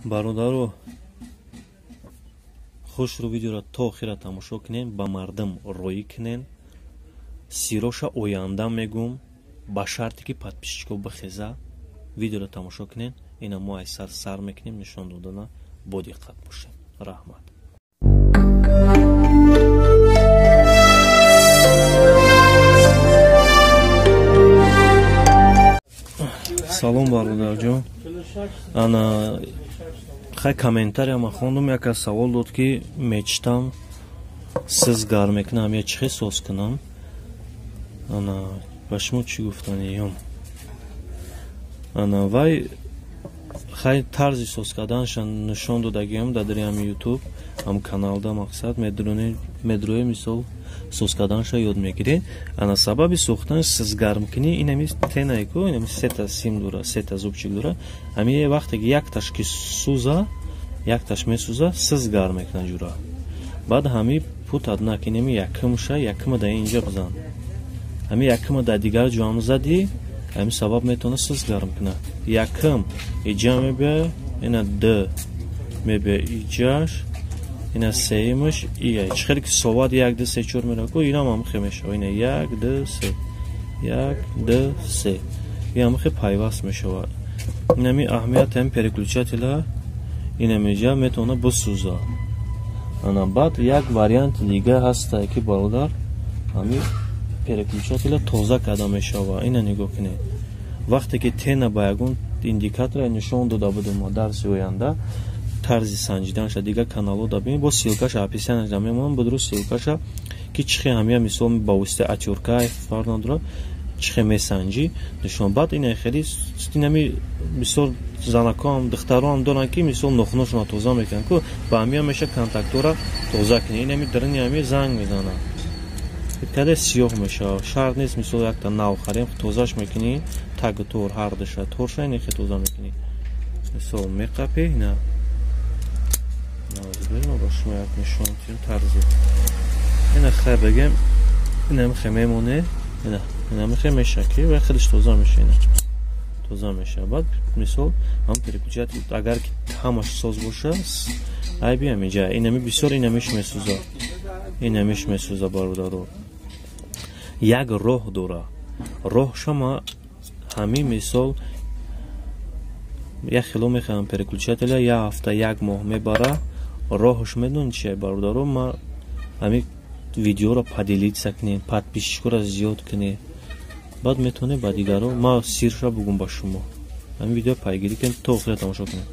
Бародаро, хушрӯ видеоро то охира тамошо кунен, ба мардум роӣ кунен. Сироша оянда мегум, ба шарте ки подписчико бихеза, видеоро тамошо кунен. Ина мо ай сар сар мекунем, нишон додана, бо диққат бошед. Раҳмат. Салом, бародарҷон. Ана хай комментария ма хондум, як кас савол дод, ки мечтам сиз гарм мекунам, я чӣ хел соз кунам. Ана ба шумо чӣ гуфтаниём? Ана вай хай тарзи соз карданаша нишон додагиам дар дари ҳами ютуб, ҳам каналда. Мақсад медрои, мисол, соз карданаша ёд мегиред. Ана сабаби сохтани сизгармкунӣ инами тенаеку, инами сета сим дора, сета зубчик дора. Ҳами вақте ки якташ ки сӯза, якташ месӯза, сиз гарм мекунад ҷура. Баъд ҳами пут аднак инами якумша, якума дар инҷа бизан, ҳами якума дар дигар ҷоам задӣ, ҳами сабаб метавонад сиз гарм кунад. Якум иҷа мебиёяд, ина д мебиёяд иҷаш, ина сеюмаш ия. Чӣ хеле ки соват як, ду, се, чор мераку, инам ҳамхе мешавад. Ина як, ду, се, як, ду, се, и ҳамхе пайваст мешавад. Инами аҳамияти ҳами переключателя инамиҷа метавонад бисӯзад. Ана баъд як варианти дига ҳастае, ки бародар, ҳами переключателя тоза карда мешавад. Ина нигоҳ кунед, вақте ки тена ба ягон индикатора нишон дода будем, мо дарси оянда тарзи санҷиданша дигар каналҳо да бинед, бо ссылкаша описанияда мемонам, будуру ссылкаша, ки чӣ хел ҳамия, мисол, ба воситаи отвёртка, фарқ надорад, чӣ хел месанҷӣ, нишон. Баъд ина хеле инами бисёр занакоам, духтароам доранд, ки мисол нохуношона тоза мекунанд ку, ба ҳамия меша контактора тоза кунед. Инами дарини ҳамия занг мезанад, каде сиёҳ мешавад. Шарт нест, мисол, якта нав харем, тозаш мекунӣ, тагу тор ҳардуша торша инехе тоза мекунӣ, мисол, меқапӣ. Ина ба шумо як нишон тиҳем тарзи. Ина хай бигем, инамихе мемоне, ина инамихе меша, ки ва хелиш тоза меша, ина тоза меша. Баъд, мисол, ҳам переключатель агар ки ҳамаш соз боша, айби ҳамиҷа инами бисёр инамиш месӯза, инамиш месӯза. Бародаро, як роҳ дора, роҳша ма ҳамин, мисол, як хело мехоҳам переключателя, як ҳафта, як моҳ мебара. Роҳаш медонед чия, бародаро? Ма ҳамин видеоро поделиться кунед, подписчикоро зиёд кунед, баъд метавонед ба дигаро. Ма сирша бугум ба шумо, ҳамин видео пайгирӣ кунед, то охира тамошо кунед.